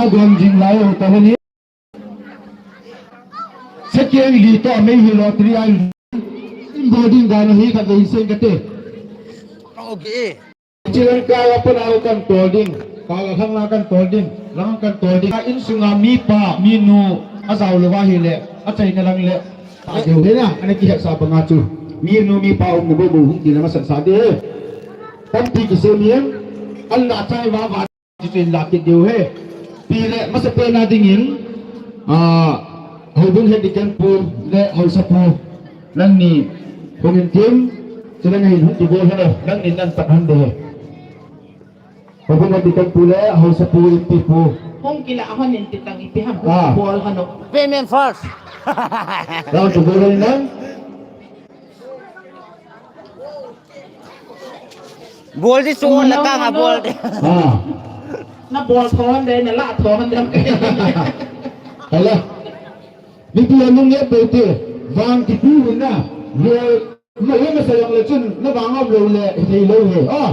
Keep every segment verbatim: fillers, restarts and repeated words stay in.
Gon jing lai u ta heni. Second li to mei hi lottery ai. In boarding dan hi ka vei sen ka te. Okay. Chilang ka wa pa na kan tol ding. Ka la khang na kan tol ding. Lang kan tol ding. In sunga mi pa, mi nu, a zau lo wa hi le. A chai na lang le. A deu he na, ana ki hek sa pa nga chu. Mi nu, mi pa um na bo bo hung ti na ma san sa de. Tam pi ki se mi em. An na chai wa wa. Chu chu in la kit diu he. Ti le, masapen a dingin, ah, Houbung Head Deacon pu le Haosa pu, nangni hung in tim, chu nang hin hung kibol halo, nangni nan pat han de he. Houbung Head Deacon pu le Haosa pu, in ti pu. Hung kila hon in ti tang ipi ham, ah, bol hano. Payment first. Nang kibol halo nang. Bol di suon na ka nga bol di. Ah. Na bol thon de, na la thon de. Hala. Ni tu nung ye pe te. Vang ki tu na. Ye, ma ye ma sa yang le chun, na vang om lo le, thei lo he. Ah.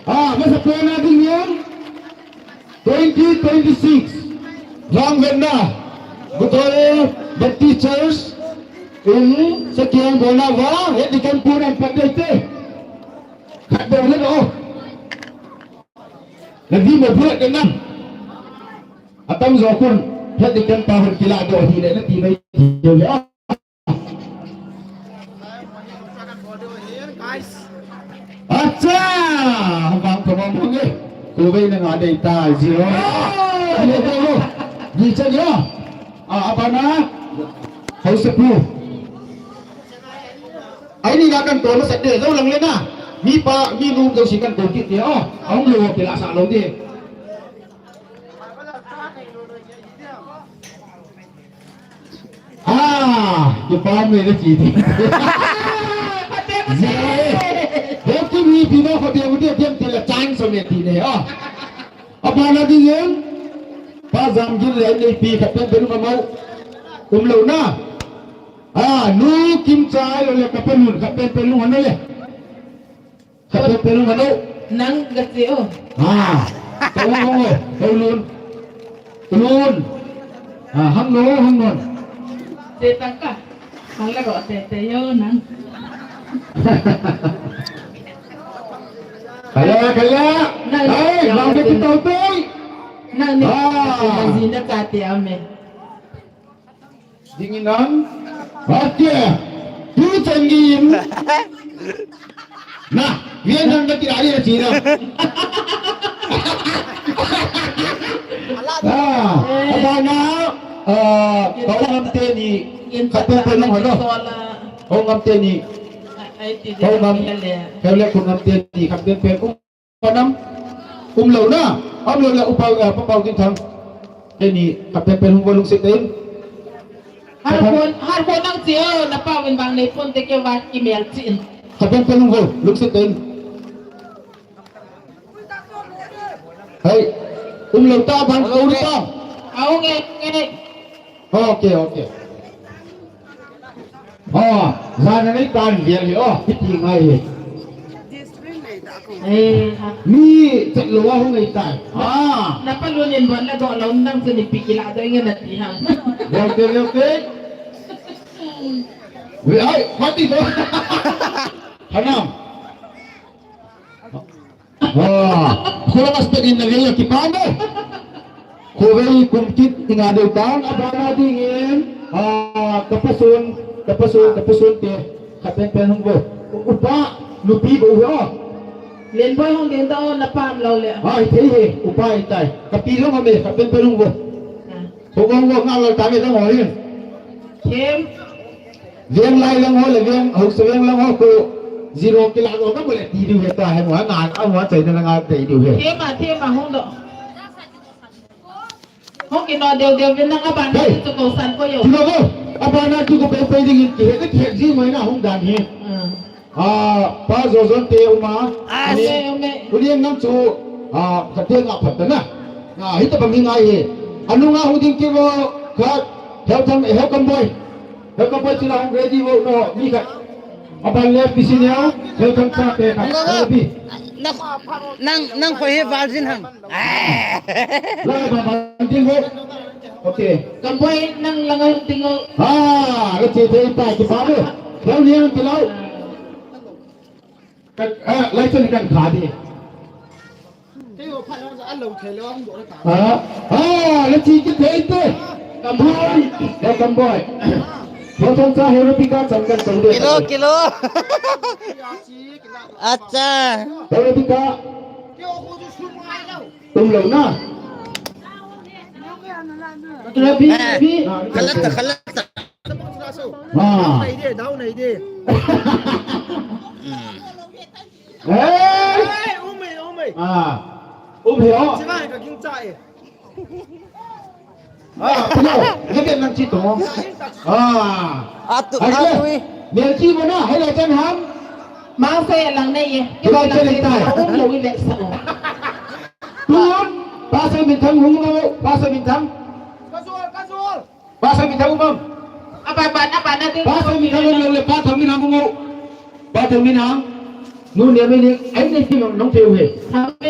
Ah, masapen a dingin. Twenty twenty-six, Vangvetna, Gutoi Baptist Church, in Sakiang Bona va, Head Deacon pu nan pat dei te. Khat dei le lo. Na di mo phulat na. Atam jo kun, Head Deacon pa hun kila do hi le na ti mai. Acha! Bang ko bang bang eh. Ko bai na nga dei ta zero. Zero ko. Ni cha ya. Ah, apa na? Haosa pu. Ai ni na kan to na sa de, zo lang le na. Mi pa, mi nu zo si kan to kit de. Oh, ang lo ke la sa lo de. Ah, kipah me na ti ti. Ye. He tu mi pi no ko dia udia dia ti la chance me ti ne. Ah. Apa na dingin? Pa Jamgin le ni pi ka pen pen ma mau. Um lo na. Ah, nu Kimchai lo le ka pen mun ka pen pen lu hano le. Khat pen pen lu hano. Nang ga che o. Ha. Kau hong o. Kau lun. Lun. Ha, hang no, hang non. Che tang ka. Hang la ro te te yo nang. Kala, kala. Nang. Ai, nang ke tau tei. Nang ni. Ah. Nang zina ka te ame. Dingin nang. Hati. Tu changin. Na, yan ang natin ari na sina. Ah, apa na? Ah, kau ngam teni. Kau ngam teni. Kau ngam. Kau le kau ngam teni. Kau teni. Panam, um lo na, um lo na, upa, uh, pa Pau Ginthang. Eni, ka pen pen hung vo lungset in. Har kon, har kon nang chi o, na pa win bang nei pon te ke wa ki mel chi in. Ka pen pen hung vo lungset in. Hai, um lo ta bang ko ta. Au nge, nge. Okay, okay. Oh, jana nei tan vial hi, oh, hiti ngai hi. Eh, ha. Mi chet lo a hung ei tai. Ah. Na pa lun in bon la do lo nang chu ni pi kila do nge na ti ha. Okay, okay. We ai, mati do. Hanam. Ah, kula mas pagin na gaya kipano. Khovei kumkit ina deu ta. Abana dingin, ah, kapasun, kapasun, kapasun te. Kapen pen hung vo. Upa, nupi vo ho. Len boy hung den ta o na pam lo le. Ai, thei he, upa itai. Kapi lo ma me, kapen pen hung vo. Ah. Hung vo ngal lo ta me ta mo hin. Kem. Veng lai lang ho le veng, Haosa veng lang ho ko zero kila ho ka bole ti diu he ta he mo na a mo chai na nga te diu he. Thema, thema hung do. Hung kino deu deu vin na ka ban. Hey. Ti ko san ko yo. Kino ko. Abana ti ko pe pe ding ki he ki he ji mai na hung dan he. Hmm. Ah, pa Zozon te uma. Ah, ame, ame. Uli ngam chu, ah, ka te nga phat na. Ah, hita ba mi ngai he. Anu nga hu ding ki vo ka. Help them, help them boy. Welcome boy, sila hung ready vo no, mi khat. Aban left, bisi nia, welcome sa te khat. Ready. Nang, nang koi hi virgin ham. Lai ba ba ding ho. Okay. Kamboi nang langa ding ho. Ha, la che thei pa ki pa mo. Dau ni ang kilau. Kan, ah, lai chen kan kha di. Kei ho pha jong a lo thei lo ang do ta. Ha? Ha, la chi ki thei te. Kamboi. Ya kamboi. Ho thong cha he ro pi ka cham kan tong de. Kilo, kilo. Acha. Ho ro pi ka. Tum lo na. Rabi, rabi. Khalat ta, khalat ta. Ha. Dau nei de, dau nei de. Eh. Eh, um e, um e. Ah. Um he o. Chibai ka ging cha e. Ah, pilo. Hebe nang chi to. Ah. Atu, hai le. Atu e. Mel chi mo na, hai le chan ham. Mang se lang nei e. Chibai che le tai. Um lo i le sa o. Tun, Pastor Minthang hung mo, Pastor Minthang. Kazul, kazul. Pastor Minthang um am. Apa, apa, apa, na ding. Pastor Minthang hung mo le, Pastor Minthang hung mo. Pastor Minthang. Nu ne me ni, ai ne ti nong, nong te u he.